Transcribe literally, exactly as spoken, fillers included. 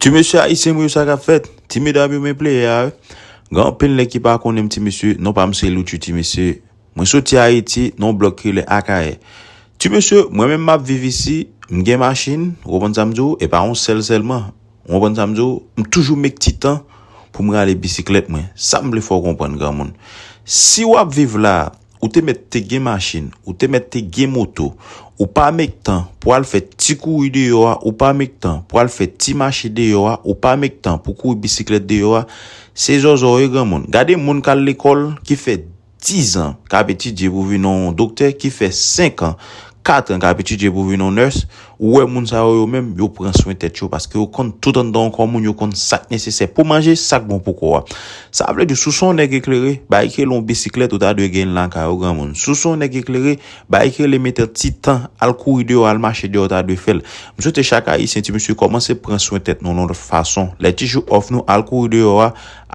Ti mesye ayisyen mwen yo, sa k ap fèt? Ti medam yo, men pleyè a wi. Gen anpil nèg ki pa konnen m, ti mesye, non pa m se Louti, ti mesye. Mwen soti Ayiti, nan yon blòk ki rele Akayè. Ti mesye, mwen menm m ap viv isi, m gen machin, ou konprann sa m di w, e pa yon sèl sèlman. Ou konprann sa m di w, m toujou met ti tan pou m rale bisiklèt mwen. Sa m vle fè w konprann, granmoun. Si w ap viv la, ou te mèt te gen machin, ou te mèt te gen moto, ou pa met tan pou al fè ti kouri deyò a, ou pa met tan pou al fè ti mache deyò a, ou pa met tan pou kouri bisiklèt deyò a, se zòzò w ye, granmoun. Gade moun k al lekòl ki fè diz an k ap etidye pou vin yon doktè, ki fè senk an, kat an k ap etidye pou vin yon nèse, ou wè moun sa yo, yo menm, yo pran swen tèt yo, paske yo konn tout anndan yon kò moun, yo konn sa k nesesè pou manje, sa k bon pou kò a. Sa vle di, si w se yon nèg eklere, bagay ki rele yon bisiklèt, ou ta dwe gen l lakay ou, granmoun. Si w se yon nèg eklere, bagay ki rele mete ti tan, al kouri deyò, al mache deyò, ou ta dwe fè l. M swete chak ayisyen, ti mesye, kòmanse pran swen tèt nou yon lòt fason. Lè ti jou off nou, al kouri deyò a,